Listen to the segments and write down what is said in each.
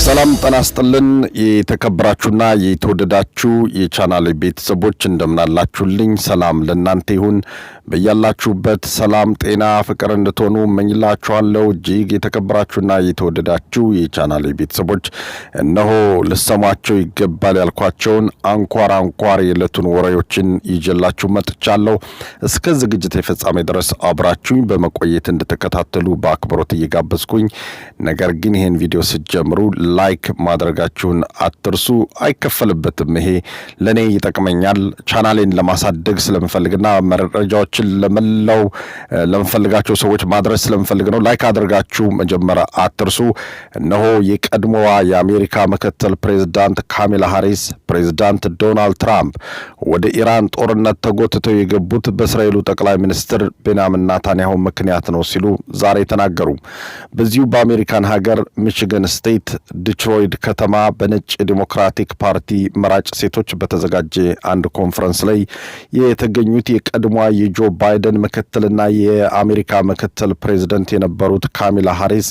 ሰላም ጤና ይስጥልን። የተከበራችሁና የተወደዳችሁ የቻናል ቤተሰቦች፣ እንደምናላችሁልኝ፣ ሰላም ለእናንተ ይሁን። በያላችሁበት ሰላም፣ ጤና፣ ፍቅር እንድትሆኑ እመኝላችኋለሁ። እጅግ የተከበራችሁና የተወደዳችሁ የቻናል ቤተሰቦች፣ እነሆ ልሰሟቸው ይገባል ያልኳቸውን አንኳር አንኳር የዕለቱን ወሬዎችን ይዤላችሁ መጥቻለሁ። እስከ ዝግጅት የፍጻሜ ድረስ አብራችሁኝ በመቆየት እንድትከታተሉ በአክብሮት እየጋበዝኩኝ፣ ነገር ግን ይህን ቪዲዮ ስትጀምሩ like ማድረጋችሁን አትርሱ። አይከፈልበትም። ይሄ ለእኔ ይጠቅመኛል። ቻናሌን ለማሳደግ ስለምፈልግና መረጃዎችን ለመላው ለምፈልጋቸው ሰዎች ማድረስ ስለምፈልግ ነው። Like አድርጋችሁ መጀመር አትርሱ። እነሆ የቀድሞዋ የአሜሪካ ምክትል ፕሬዝዳንት ካሚላ ሃሪስ ፕሬዝዳንት ዶናልድ ትራምፕ ወደ ኢራን ጦርነት ተጎትተው የገቡት በእስራኤሉ ጠቅላይ ሚኒስትር ቤንያሚን ናታንያሁ ምክንያት ነው ሲሉ ዛሬ ተናገሩ። በዚሁ በአሜሪካን ሀገር ሚቺገን State ዲትሮይት ከተማ በነጭ የዲሞክራቲክ ፓርቲ መራጭ ሴቶች በተዘጋጀ አንድ ኮንፈረንስ ላይ የተገኙት የቀድሞዋ የጆ ባይደን ምክትልና የአሜሪካ ምክትል ፕሬዚደንት የነበሩት ካሚላ ሃሪስ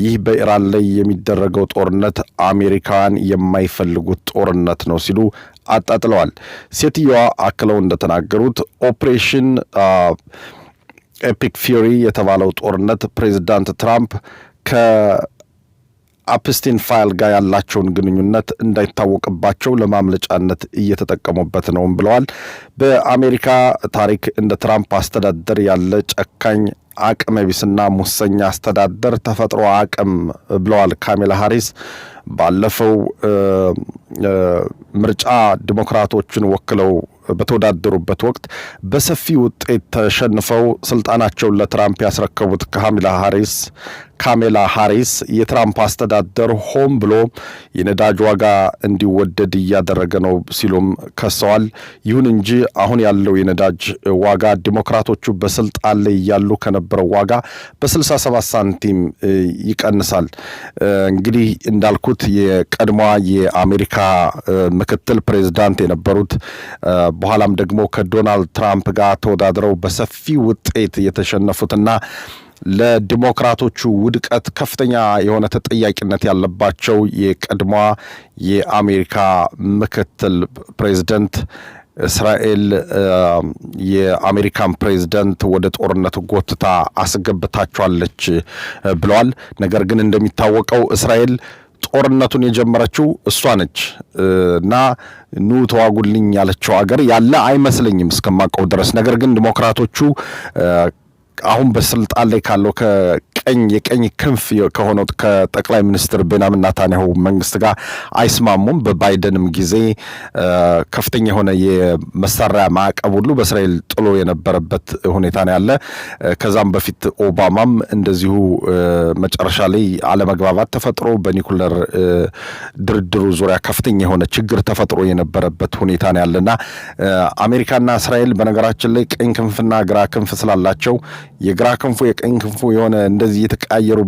ይህ በኢራን ላይ የሚደረገው ጦርነት አሜሪካውያን የማይፈልጉት ጦርነት ነው ሲሉ አጣጥለዋል። ሴትየዋ አክለው እንደተናገሩት Operation Epic Fury የተባለው ጦርነት ፕሬዚዳንት ትራምፕ ከኤፕስቲን ፋይል ጋር ያላቸውን ግንኙነት እንዳይታወቅባቸው ለማምለጫነት እየተጠቀሙበት ነውም ብለዋል። በአሜሪካ ታሪክ እንደ ትራምፕ አስተዳደር ያለ ጨካኝ፣ አቅመ ቢስና ሙሰኛ አስተዳደር ተፈጥሮ አያቅም ብለዋል ካሚላ ሃሪስ። ባለፈው ምርጫ ዲሞክራቶችን ወክለው በተወዳደሩበት ወቅት በሰፊ ውጤት ተሸንፈው ስልጣናቸውን ለትራምፕ ያስረከቡት ካሜላ ሃሪስ የትራምፕ አስተዳደር ሆን ብሎ የነዳጅ ዋጋ እንዲወደድ እያደረገ ነው ሲሉም ከሰዋል። ይሁን እንጂ አሁን ያለው የነዳጅ ዋጋ ዲሞክራቶቹ በስልጣን ላይ እያሉ ከነበረው ዋጋ በ67 ሳንቲም ይቀንሳል። እንግዲህ እንዳልኩት የቀድሞዋ የአሜሪካ ምክትል ፕሬዚዳንት የነበሩት፣ በኋላም ደግሞ ከዶናልድ ትራምፕ ጋር ተወዳድረው በሰፊ ውጤት የተሸነፉትና ለዲሞክራቶቹ ውድቀት ከፍተኛ የሆነ ተጠያቂነት ያለባቸው የቀድሞዋ የአሜሪካ ምክትል ፕሬዚደንት እስራኤል የአሜሪካን ፕሬዚደንት ወደ ጦርነት ጎትታ አስገብታቸዋለች ብለዋል። ነገር ግን እንደሚታወቀው እስራኤል ጦርነቱን የጀመረችው እሷ ነች እና ኑ ተዋጉልኝ ያለችው ሀገር ያለ አይመስለኝም እስከማውቀው ድረስ። ነገር ግን ዲሞክራቶቹ አሁን በስልጣን ላይ ካለው ከቀኝ የቀኝ ክንፍ ከሆነው ከጠቅላይ ሚኒስትር ቤንያሚን ናታንያሁ መንግስት ጋር አይስማሙም። በባይደንም ጊዜ ከፍተኛ የሆነ የመሳሪያ ማዕቀብ ሁሉ በእስራኤል ጥሎ የነበረበት ሁኔታ ነው ያለ። ከዛም በፊት ኦባማም እንደዚሁ መጨረሻ ላይ አለመግባባት ተፈጥሮ በኒኩለር ድርድሩ ዙሪያ ከፍተኛ የሆነ ችግር ተፈጥሮ የነበረበት ሁኔታ ነው ያለና አሜሪካና እስራኤል በነገራችን ላይ ቀኝ ክንፍና ግራ ክንፍ ስላላቸው የግራ ክንፉ የቀኝ ክንፉ የሆነ እንደዚህ እየተቀያየሩ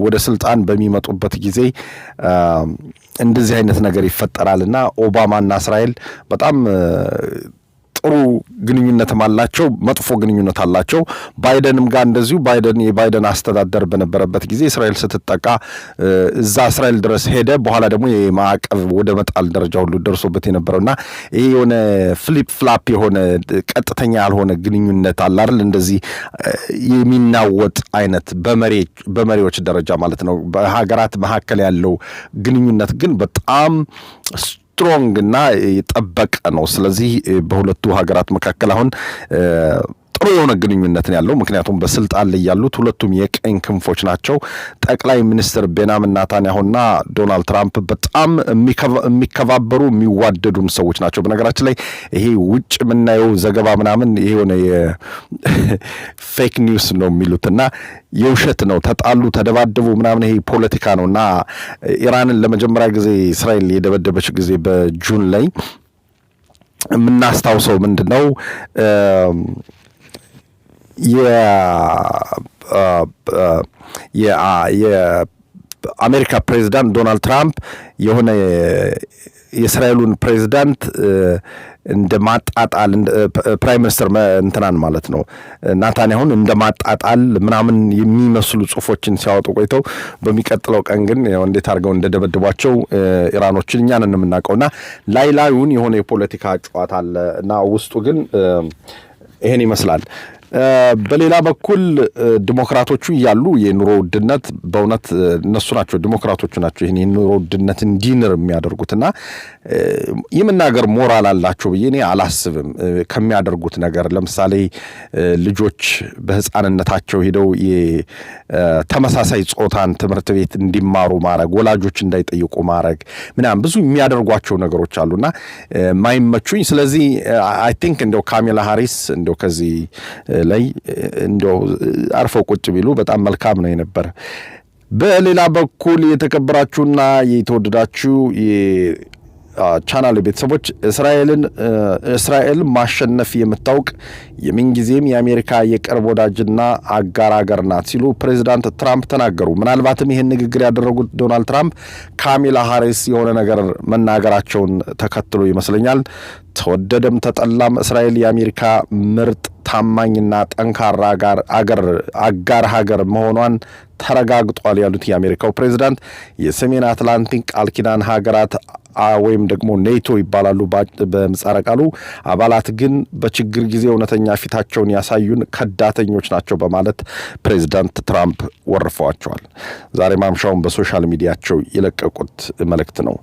ወደ ስልጣን በሚመጡበት ጊዜ እንደዚህ አይነት ነገር ይፈጠራል እና ኦባማና እስራኤል በጣም ጥሩ ግንኙነትም አላቸው፣ መጥፎ ግንኙነት አላቸው። ባይደንም ጋር እንደዚሁ ባይደን የባይደን አስተዳደር በነበረበት ጊዜ እስራኤል ስትጠቃ እዛ እስራኤል ድረስ ሄደ። በኋላ ደግሞ የማዕቀብ ወደ መጣል ደረጃ ሁሉ ደርሶበት የነበረው እና ይሄ የሆነ flip flop የሆነ ቀጥተኛ ያልሆነ ግንኙነት አለ አይደል? እንደዚህ የሚናወጥ አይነት በመሪዎች ደረጃ ማለት ነው። በሀገራት መካከል ያለው ግንኙነት ግን በጣም strong እና የጠበቀ ነው። ስለዚህ በሁለቱ ሀገራት መካከል አሁን ጥሩ የሆነ ግንኙነት ነው ያለው። ምክንያቱም በስልጣን ላይ ያሉት ሁለቱም የቀኝ ክንፎች ናቸው። ጠቅላይ ሚኒስትር ቤንያሚን ናታንያሁና ዶናልድ ትራምፕ በጣም የሚከባበሩ፣ የሚዋደዱም ሰዎች ናቸው። በነገራችን ላይ ይሄ ውጭ የምናየው ዘገባ ምናምን ይሄ የሆነ የ fake news ነው የሚሉት እና የውሸት ነው። ተጣሉ፣ ተደባደቡ ምናምን ይሄ ፖለቲካ ነው እና ኢራንን ለመጀመሪያ ጊዜ እስራኤል የደበደበች ጊዜ በ June ላይ የምናስታውሰው ምንድን ነው? የአሜሪካ ፕሬዚዳንት ዶናልድ ትራምፕ የሆነ የእስራኤሉን ፕሬዚዳንት እንደ ማጣጣል፣ prime minister እንትናን ማለት ነው፣ ናታንያሁን እንደ ማጣጣል ምናምን የሚመስሉ ጽሁፎችን ሲያወጡ ቆይተው በሚቀጥለው ቀን ግን እንዴት አድርገው እንደደበድቧቸው ኢራኖችን እኛ ነን የምናውቀውና ላይ ላዩን የሆነ የፖለቲካ ጨዋታ አለ እና ውስጡ ግን ይሄን ይመስላል። በሌላ በኩል ዲሞክራቶቹ እያሉ የኑሮ ውድነት በእውነት እነሱ ናቸው፣ ዲሞክራቶቹ ናቸው ይህን የኑሮ ውድነት እንዲንር የሚያደርጉትና የመናገር ሞራል አላቸው ብዬ እኔ አላስብም። ከሚያደርጉት ነገር ለምሳሌ ልጆች በሕፃንነታቸው ሄደው የተመሳሳይ ጾታን ትምህርት ቤት እንዲማሩ ማድረግ፣ ወላጆች እንዳይጠይቁ ማድረግ ምናምን ብዙ የሚያደርጓቸው ነገሮች አሉና ማይመቹኝ። ስለዚህ I think እንደው ካሜላ ሃሪስ እንደው ከዚህ ላይ እንደው አርፈው ቁጭ ቢሉ በጣም መልካም ነው የነበረ። በሌላ በኩል የተከበራችሁና የተወደዳችሁ ቻናል ቤተሰቦች፣ እስራኤልን እስራኤል ማሸነፍ የምታውቅ የምንጊዜም የአሜሪካ የቅርብ ወዳጅና አጋር ሀገር ናት ሲሉ ፕሬዚዳንት ትራምፕ ተናገሩ። ምናልባትም ይህን ንግግር ያደረጉት ዶናልድ ትራምፕ ካሚላ ሃሪስ የሆነ ነገር መናገራቸውን ተከትሎ ይመስለኛል። ተወደደም ተጠላም እስራኤል የአሜሪካ ምርጥ፣ ታማኝና ጠንካራ አገር አጋር ሀገር መሆኗን ተረጋግጧል ያሉት የአሜሪካው ፕሬዚዳንት የሰሜን አትላንቲክ ቃል ኪዳን ሀገራት ወይም ደግሞ ኔቶ ይባላሉ በምህጻረ ቃሉ አባላት ግን በችግር ጊዜ እውነተኛ ፊታቸውን ያሳዩን ከዳተኞች ናቸው በማለት ፕሬዚዳንት ትራምፕ ወርፈዋቸዋል። ዛሬ ማምሻውን በ social media ቸው የለቀቁት መልእክት ነው።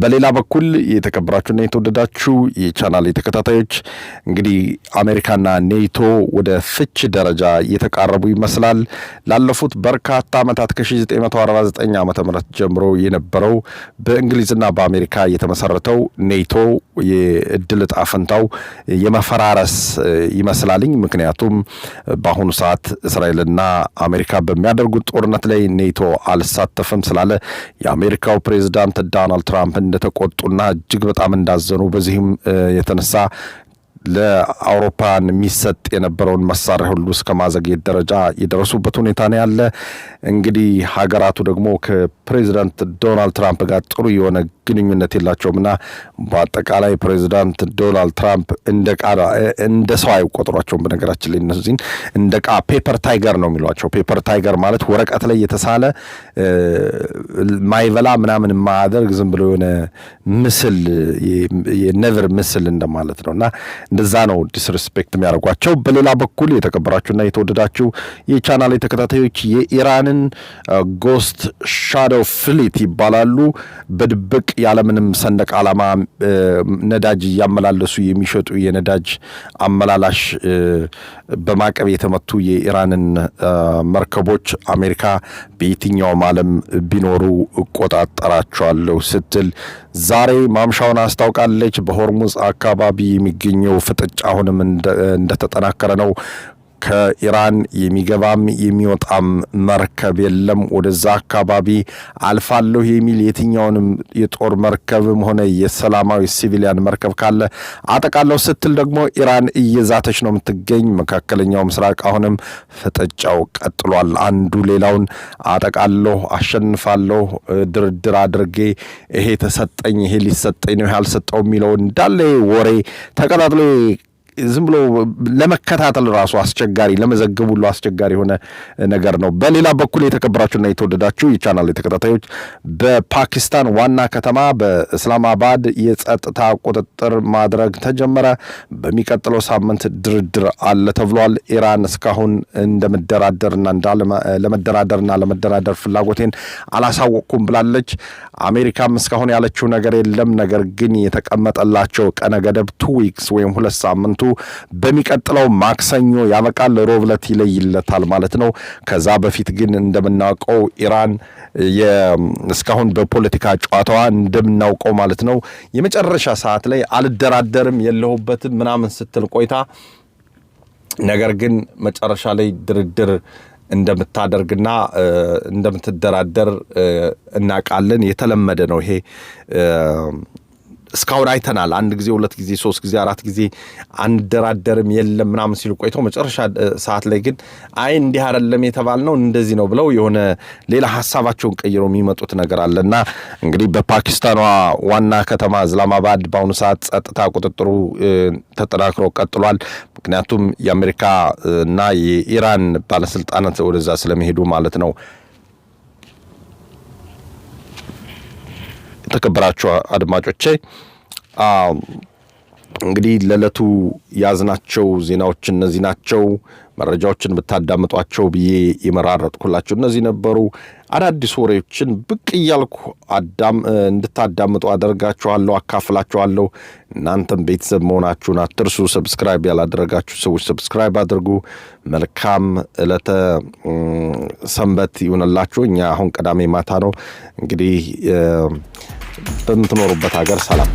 በሌላ በኩል የተከበራችሁና የተወደዳችሁ የቻናል ተከታታዮች፣ እንግዲህ አሜሪካና ኔቶ ወደ ፍች ደረጃ እየተቃረቡ ይመስላል። ላለፉት በርካታ ዓመታት ከ1949 ዓ.ም ጀምሮ የነበረው በእንግሊዝና በአሜሪካ የተመሰረተው ኔቶ የእድል ዕጣ ፈንታው የመፈራረስ ይመስላልኝ። ምክንያቱም በአሁኑ ሰዓት እስራኤልና አሜሪካ በሚያደርጉት ጦርነት ላይ ኔቶ አልሳተፍም ስላለ የአሜሪካው ፕሬዚዳንት ዶናልድ ትራምፕ እንደተቆጡና እጅግ በጣም እንዳዘኑ፣ በዚህም የተነሳ ለአውሮፓን የሚሰጥ የነበረውን መሳሪያ ሁሉ እስከ ማዘግየት ደረጃ የደረሱበት ሁኔታ ነው ያለ። እንግዲህ ሀገራቱ ደግሞ ከፕሬዚዳንት ዶናልድ ትራምፕ ጋር ጥሩ የሆነ ግንኙነት የላቸውም እና በአጠቃላይ ፕሬዚዳንት ዶናልድ ትራምፕ እንደ ዕቃ፣ እንደ ሰው አይቆጥሯቸውም። በነገራችን ላይ እነዚህን እንደ ዕቃ paper tiger ነው የሚሏቸው። Paper tiger ማለት ወረቀት ላይ የተሳለ፣ ማይበላ፣ ምናምን የማያደርግ፣ ዝም ብሎ የሆነ ምስል፣ የነብር ምስል እንደማለት ነው እና እንደዛ ነው disrespect የሚያደርጓቸው። በሌላ በኩል የተከበራችሁና የተወደዳችሁ የቻናል ተከታታዮች፣ የኢራንን Ghost Shadow Fleet ይባላሉ፣ በድብቅ ያለምንም ሰንደቅ ዓላማ ነዳጅ እያመላለሱ የሚሸጡ የነዳጅ አመላላሽ በማዕቀብ የተመቱ የኢራንን መርከቦች አሜሪካ በየትኛውም ዓለም ቢኖሩ እቆጣጠራቸዋለሁ ስትል ዛሬ ማምሻውን አስታውቃለች። በሆርሙዝ አካባቢ የሚገኘው ፍጥጫ አሁንም እንደተጠናከረ ነው። ከኢራን የሚገባም የሚወጣም መርከብ የለም። ወደዛ አካባቢ አልፋለሁ የሚል የትኛውንም የጦር መርከብም ሆነ የሰላማዊ civilian መርከብ ካለ አጠቃለሁ ስትል ደግሞ ኢራን እየዛተች ነው የምትገኝ። መካከለኛው ምስራቅ አሁንም ፍጥጫው ቀጥሏል። አንዱ ሌላውን አጠቃለሁ፣ አሸንፋለሁ፣ ድርድር አድርጌ ይሄ ተሰጠኝ፣ ይሄ ሊሰጠኝ ነው፣ ይሄ አልሰጠው የሚለው እንዳለ ወሬ ተቀጣጥሎ ዝም ብሎ ለመከታተል ራሱ አስቸጋሪ፣ ለመዘገብ ሁሉ አስቸጋሪ የሆነ ነገር ነው። በሌላ በኩል የተከበራችሁና የተወደዳችሁ የቻናል ተከታታዮች፣ በፓኪስታን ዋና ከተማ በእስላማባድ የጸጥታ ቁጥጥር ማድረግ ተጀመረ። በሚቀጥለው ሳምንት ድርድር አለ ተብሏል። ኢራን እስካሁን እንደምደራደርና ለመደራደርና ለመደራደር ፍላጎቴን አላሳወቅኩም ብላለች። አሜሪካም እስካሁን ያለችው ነገር የለም። ነገር ግን የተቀመጠላቸው ቀነ ገደብ 2 weeks ወይም 2 ሳምንቱ በሚቀጥለው ማክሰኞ ያበቃል። ሮብ ዕለት ይለይለታል ማለት ነው። ከዛ በፊት ግን እንደምናውቀው ኢራን እስካሁን በፖለቲካ ጨዋታዋ እንደምናውቀው ማለት ነው የመጨረሻ ሰዓት ላይ አልደራደርም፣ የለሁበትም ምናምን ስትል ቆይታ ነገር ግን መጨረሻ ላይ ድርድር እንደምታደርግና እንደምትደራደር እናውቃለን። የተለመደ ነው ይሄ። እስካሁን አይተናል። አንድ ጊዜ፣ ሁለት ጊዜ፣ ሶስት ጊዜ፣ አራት ጊዜ አንደራደርም የለም ምናምን ሲሉ ቆይተው መጨረሻ ሰዓት ላይ ግን አይ እንዲህ አይደለም የተባልነው እንደዚህ ነው ብለው የሆነ ሌላ ሀሳባቸውን ቀይረው የሚመጡት ነገር አለ። እና እንግዲህ በፓኪስታኗ ዋና ከተማ እስላማባድ በአሁኑ ሰዓት ጸጥታ ቁጥጥሩ ተጠናክሮ ቀጥሏል። ምክንያቱም የአሜሪካ እና የኢራን ባለስልጣናት ወደዛ ስለሚሄዱ ማለት ነው። የተከበራችሁ አድማጮቼ፣ እንግዲህ ለዕለቱ ያዝናቸው ዜናዎች እነዚህ ናቸው። መረጃዎችን ብታዳምጧቸው ብዬ የመራረጥኩላቸው እነዚህ ነበሩ። አዳዲስ ወሬዎችን ብቅ እያልኩ እንድታዳምጡ አደርጋችኋለሁ፣ አካፍላችኋለሁ። እናንተም ቤተሰብ መሆናችሁን አትርሱ። Subscribe ያላደረጋችሁ ሰዎች subscribe አድርጉ። መልካም ዕለተ ሰንበት ይሁንላችሁ። እኛ አሁን ቅዳሜ ማታ ነው። እንግዲህ በምትኖሩበት ሀገር ሰላም።